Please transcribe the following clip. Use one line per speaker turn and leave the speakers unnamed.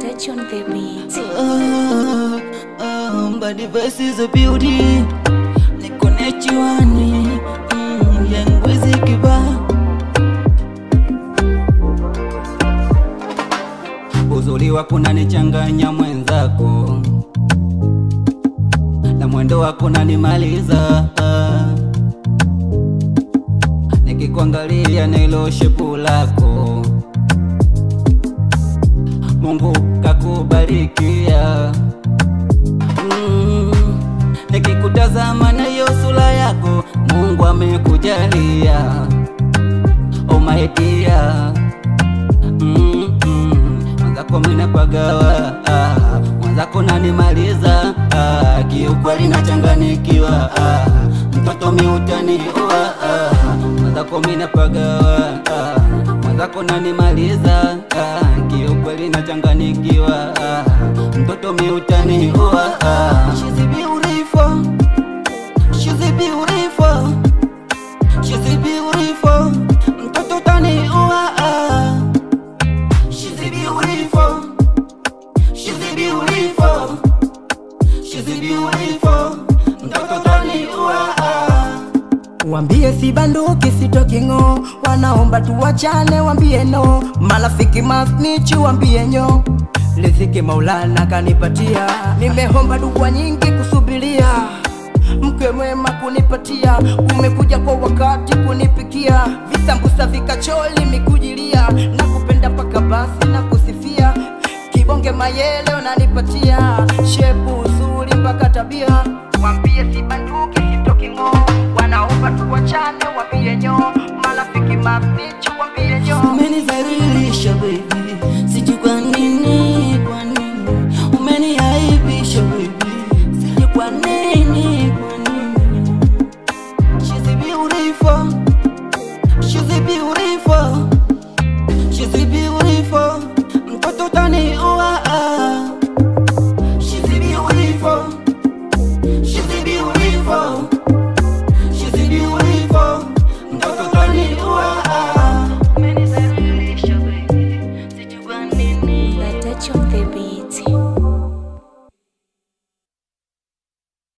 Touch on the beat.
Body voice is a beauty. Niko nechiwani yangwezi kiba. Uzuri wako unanichanganya mwenzako, na mwendo wako unanimaliza. Nikikuangalia na hilo shepu lako, Mungu kakubarikia. Nikikutazama na hiyo sura yako, Mungu amekujalia. Oh my dear. Mwenzako mimi napagawa, mwenzako nanimaliza. Kiukweli nachanganikiwa, mtoto mimi utaniua. Mwenzako mimi napagawa, mwenzako nanimaliza. Kiukweli nachanganikiwa, mtoto mimi utaniua. She's beautiful, she's beautiful, she's beautiful, mtoto utaniua. She's beautiful, she's beautiful, she's beautiful, mtoto utaniua.
Wambie si banduki sitoki ngo, wanaomba tuwachane wambie no, marafiki masnichi wambie nyo. Riziki Maulana kanipatia, nimehomba dua nyingi kusubiria, mke mwema kunipatia, umekuja kwa wakati kunipikia, visambusa vikacholi mikujilia, na kupenda paka basi na kusifia, kibonge mayele unanipatia, shepu uzuri mpaka tabia.